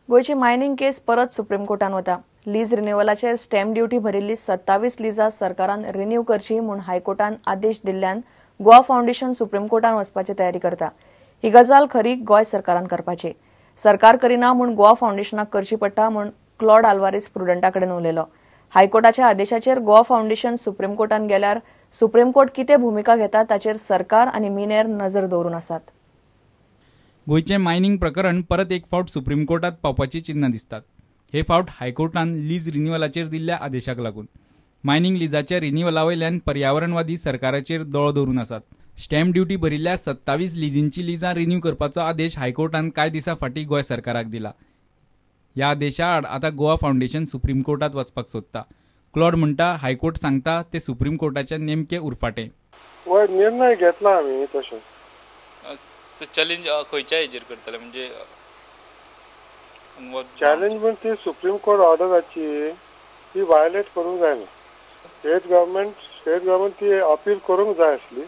गोंयची मायनिंग केस परत सुप्रीम कोर्टान वता. लीज रिन्युअलाचेर स्टॅम्प ड्युटी भरिल्ली 27 लिजां सरकारान रिन्यू करची म्हूण हायकोर्टान आदेश दिल्ल्यान गोवा फावंडेशन सुप्रीम कोर्टान वचपाची तयारी करता. ही गजाल खरी गोंय सरकारान करपाची. सरकार करिना म्हूण गोवा फावंडेशनाक करची पडटा म्हूण क्लॉड आल्वारीस प्रुडंटा कडेन उलयलो. हायकोर्टाच्या आदेशाचेर गोवा फावंडेशन सुप्रीम कोर्टान गेल्यार सुप्रीम कोर्ट कितें भुमिका घेता ताचेर सरकार आनी मिनेर नजर दवरून आसात. गोंयचें मायनिंग प्रकरण परत एक फावट सुप्रीम कोर्टात पावपाची चिन्हां दिसतात. हे फावट हायकोर्टान लीज रिन्युअलाचेर दिल्ल्या आदेशाक लागून मायनिंग लिजाच्या रिन्युअला वयल्यान पर्यावरणवादी सरकाराचेर दोळो दवरून आसात. स्टॅम्प ड्युटी भरिल्ल्या 27 लिजींची लिजां रिन्यू करपाचो आदेश हायकोर्टान कांय दिसां फाटीं गोंय सरकाराक दिला. ह्या आदेशा आड आतां गोवा फावंडेशन सुप्रीम कोर्टात वचपाक सोदता. क्लॉड म्हणटा हायकोर्ट सांगता ते सुप्रीम कोर्टाच्या नेमके उरफाटें. निर्णय घेतला आमी तशें. चॅलेंज खंयच्या हेजेर करतले म्हणजे चॅलेंज म्हण ती सुप्रीम कोर्ट ऑर्डराची ती वायलेट करूंक जायना. स्टेट गव्हर्मेंट ती अपील करूंक जाय आसली.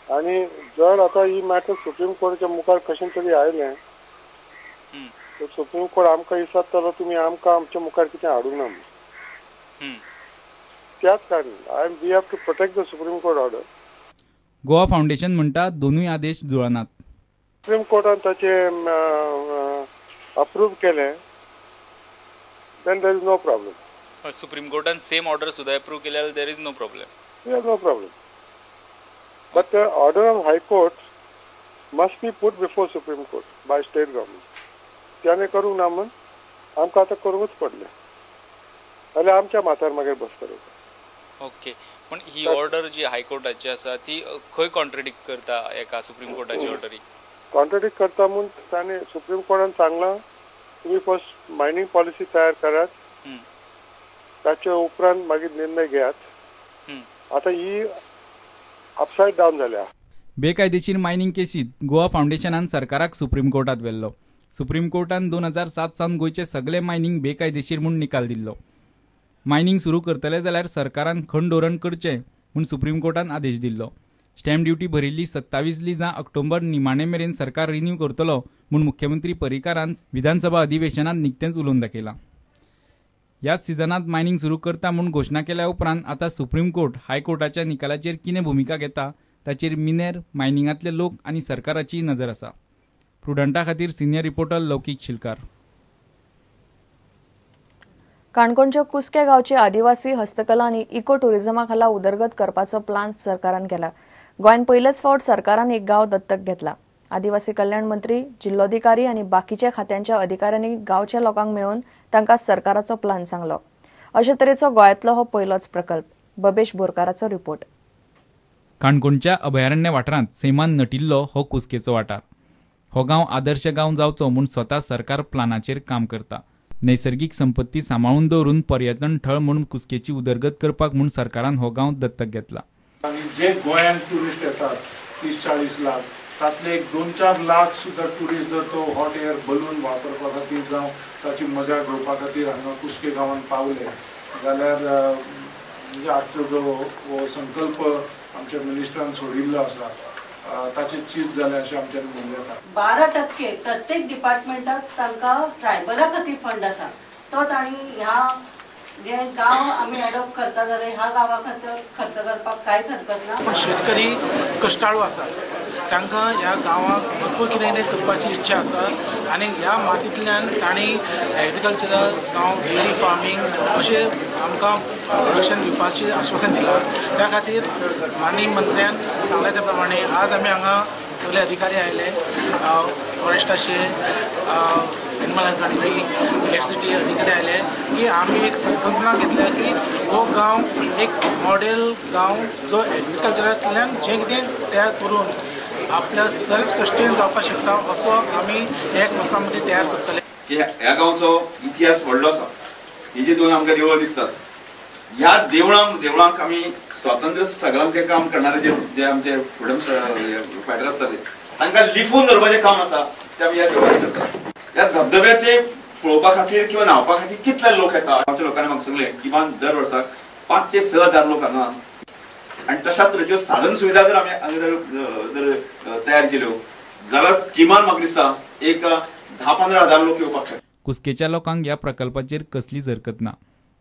आनी जर आतां ही मॅटर सुप्रीम कोर्टाच्या मुखार कशें तरी आयलें तर सुप्रीम कोर्ट आमकां विचारतलो तुमी आमकां आमच्या मुखार कितें हाडूंक ना म्हूण. त्याच कारणान we have to protect the Supreme Court order. Goa Foundation म्हणटा दोनूय आदेश जुळनात. सुप्रीम कोर्टान ताचे अप्रूव केलें then there is no problem. Supreme कोर्टान सेम ऑर्डर सुद्धा अप्रूव केल्यार there is no problem. There is no problem. But the order of High Court must be put before Supreme Court by state government. त्याने करूंक ना म्हूण आमकां आतां करूंकच पडलें. जाल्यार आमच्या माथ्यार मागीर बसतले. ओके, पण ही ऑर्डर जी हायकोर्टाची आसा ती खंय कॉन्ट्रडिक्ट करता एका सुप्रीम कोर्टाची ऑर्डरी? कॉन्ट्रडिक्ट करता म्हूण ताणें सुप्रीम कोर्टान सांगलां तुमी फर्स्ट मायनिंग पॉलिसी तयार करात, ताचे उपरांत मागीर निर्णय घेयात. आतां ही अपसायड डावन जाल्या. बेकायदेशीर मायनिंग केसीत गोवा फावंडेशनान सरकाराक सुप्रीम कोर्टात व्हेल्लो. सुप्रीम कोर्टान 2007 सावन गोंयचे सगळे मायनिंग बेकायदेशीर म्हूण निकाल दिल्लो. मायनिंग सुरू करतले जाल्यार सरकारान खण धोरण करचें म्हूण सुप्रीम कोर्टान आदेश दिल्लो. स्टॅम्प ड्युटी भरिल्ली 27 लिजां ऑक्टोबर निमाणे मेरेन सरकार रिन्यू करतलो म्हूण मुख्यमंत्री पर्रीकारान विधानसभा अधिवेशनात निकतेंच उलोवन दाखयलां. ह्याच सिजनात मायनिंग सुरू करता म्हूण घोशणा केल्या उपरांत आतां सुप्रीम कोर्ट हायकोर्टाच्या निकालाचेर कितें भुमिका घेता ताचेर मिनेर, मायनिंगांतले लोक आनी सरकाराची नजर आसा. प्रुडंटा खातीर सिनियर रिपोर्टर लौकीक शिलकार. काणकोणच्या कुस्के गांवची आदिवासी हस्तकला आनी इको टुरिझमा खाला उदरगत करपाचो प्लान सरकारान केला. गोंयान पयलेच फावट सरकारान एक गांव दत्तक घेतला. आदिवासी कल्याण मंत्री, जिल्लोधिकारी आनी बाकीच्या खात्यांच्या अधिकाऱ्यांनी गांवच्या लोकांक मेळून तांकां सरकाराचो प्लान सांगलो. अशे तरेचो गोंयांतलो हो पयलोच प्रकल्प. बबेश बोरकाराचो रिपोर्ट. काणकोणच्या अभयारण्य वाठारांत सैमान नटिल्लो हो कुस्केचो वाठार. हो गांव आदर्श गांव जावचो म्हूण स्वता सरकार प्लानाचेर काम करता. नैसर्गिक संपत्ती सांबाळून दवरून पर्यटन थळ म्हूण कुस्केची उदरगत करपाक म्हूण सरकारान हो गांव दत्तक घेतला. आनी जे गोंयांत ट्युरिस्ट येतात 30-40 लाख, तातले एक 2-4 लाख सुद्दां ट्युरिस्ट जर तो हॉट एअर बलून वापरपा खातीर जावं ताची मजा घेवपा खातीर हांगा कुस्के गांवांत पावले जाल्यार म्हणजे आजचो जो हो संकल्प आमच्या मिनिस्टरान सोडिल्लो आसा ताचे चीज जालें अशें आमच्यान म्हणूं येता. 12% प्रत्येक डिपार्टमेंटाक तांकां ट्रायबला खातीर फंड आसा तो तांणी ह्या जे गांव आमी एडॉप्ट करता जाल्यार ह्या गांवा खातीर खर्च करपाक कांयच हरकत ना. पण शेतकरी कश्टाळू आसात, तांकां ह्या गांवाक भरपूर कितें कितें करपाची इच्छा आसा आनी ह्या मातींतल्यान तांणी एग्रीकल्चरल जावं डेयरी फार्मींग अशें आमकां प्रोडक्शन दिवपाचें आश्वासन दिलां. त्या खातीर माननीय मंत्र्यान सांगलें त्या प्रमाणे आज आमी हांगा सगळे अधिकारी आयले, फॉरेस्टाचे, एनिमल हजबंडरी, इलेक्ट्रिसिटी अधिकारी आयले की आमी एक संकल्पना घेतल्या की हो गांव एक मॉडेल गांव जो एग्रीकल्चरांतल्यान जें कितें तयार करून आपल्या सेल्फ सस्टेन जावपाक शकता असो आमी एक वर्सां मदीं तयार करतले. की ह्या गांवचो इतिहास व्हडलो आसा. ही जी दोन आमकां देवळां दिसतात ह्या देवळांक आमी स्वातंत्र्य स्ट्रगलांत काम करणारे जे आमचे फ्रिडम फायटर आसताले तांकां लिफून धरपाचें काम आसा तें आमी ह्या देवळांनी करतात. ह्या धबधब्याचे पळोवपा खातीर किंवा न्हांवपा खातीर कितले लोक येता आमच्या लोकांनी म्हाका सांगलें किमान दर वर्साक 5 ते 6 हजार लोक हांगा. आनी तशाच तरेच्यो साधन सुविधा जर आमी हांगा जर तयार केल्यो जाल्यार किमान म्हाका दिसता एक 10-15 हजार लोक येवपाक शकता. कुस्केच्या लोकांक ह्या प्रकल्पाचेर कसलीच हरकत ना.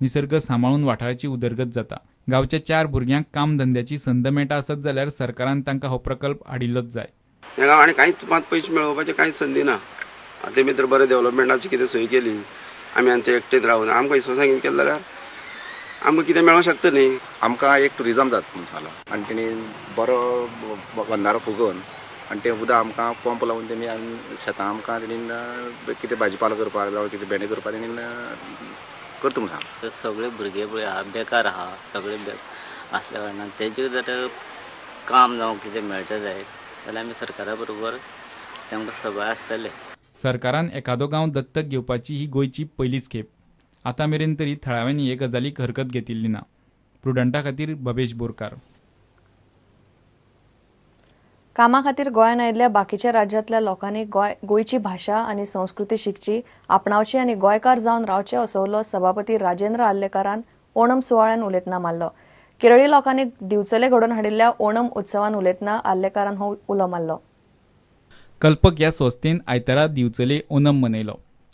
निसर्ग सांबाळून वाठाराची उदरगत जाता. गांवच्या 4 भुरग्यांक काम धंद्याची संद मेळटा आसत जाल्यार सरकारान तांकां हो प्रकल्प हाडिल्लोच जाय. ह्या गांवांनी कांयच 5 पयशे मेळोवपाची कांयच संदी ना. तेमी तर बरें डेव्हलपमेंटाची कितें सोय केली, आमी आनी ते एकटेच रावन आमकां विश्वासान कितें केलें जाल्यार आमकां कितें मेळोंक शकता न्ही. आमकां एक ट्युरिजम जाता म्हणून सांगलां आनी तेणी बरो बंदारो फुगोवन आनी तें उदक आमकां पंप लावन तेणी शेतां आमकां तेणी कितें भाजीपालो करपाक जावं कितें भेंडे करपाक तेणी करता म्हणून सांगलां. सगळे भुरगे पळय आहा बेकार आहा, सगळे आसल्या कारणान तेजे जर काम जावं कितें मेळटा जायत जाल्यार आमी सरकारा बरोबर तांकां सबाय आसतले. सरकारान एखादो गांव दत्तक घेवपाची ही गोंयची पयलीच खेप. आतां मेरेन तरी थळाव्यांनी हे गजालीक हरकत घेतिल्ली ना. प्रुडंटा खातीर भवेश बोरकार. कामा खातीर गोंयांत आयिल्ल्या बाकीच्या राज्यांतल्या लोकांनी गोंयची भाशा आनी संस्कृती शिकची, आपणावची आनी गोंयकार जावन रावचे असो उलो सभापती राजेंद्र आर्लेकारान ओणम सुवाळ्यान उलयतना मारलो. केरळी लोकांनी दिवचले घडोवन हाडिल्ल्या ओणम उत्सवान उलयतना आर्लेकारान हो उलो मारलो. कल्पक ह्या संस्थेन आयतारा दिवचले ओणम मनयलो.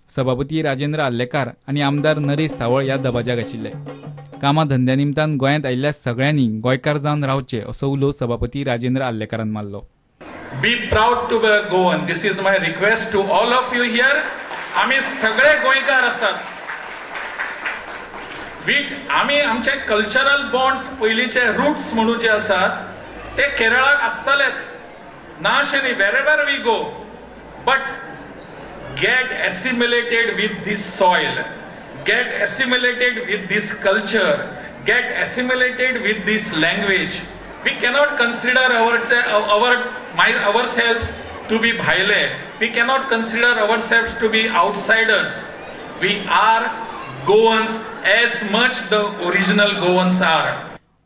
सभापती राजेंद्र आर्लेकार आनी आमदार नरेश सावळ ह्या दबाज्याक आशिल्ले. कामा धंद्या निमतान गोंयांत आयिल्ल्या सगळ्यांनी गोंयकार जावन रावचे असो उलो सभापती राजेंद्र आर्लेकारान मारलो. Be proud to be Goan. This is my request to all of you here. आमी सगळे गोंयकार आसात. आमी आमचे कल्चरल बॉन्ड्स पयलींचे रुट्स म्हणून जे आसात ते केरळाक आसतलेच ना अशें न्ही. Wherever we go but get assimilated with this soil, get assimilated with this culture, get assimilated with this language. We cannot consider ourselves to be bhaile. We cannot consider ourselves to be outsiders. We are Goans as much the original Goans are.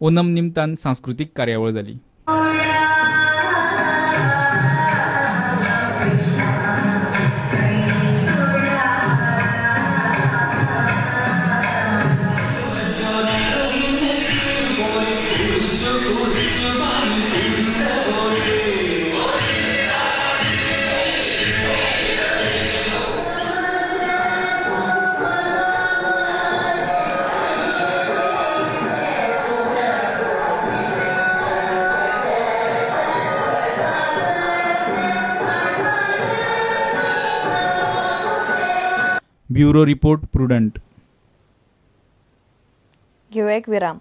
Onam निमतान सांस्कृतिक कार्यावळ जाली. Bureau report, Prudent. घेऊया एक विराम.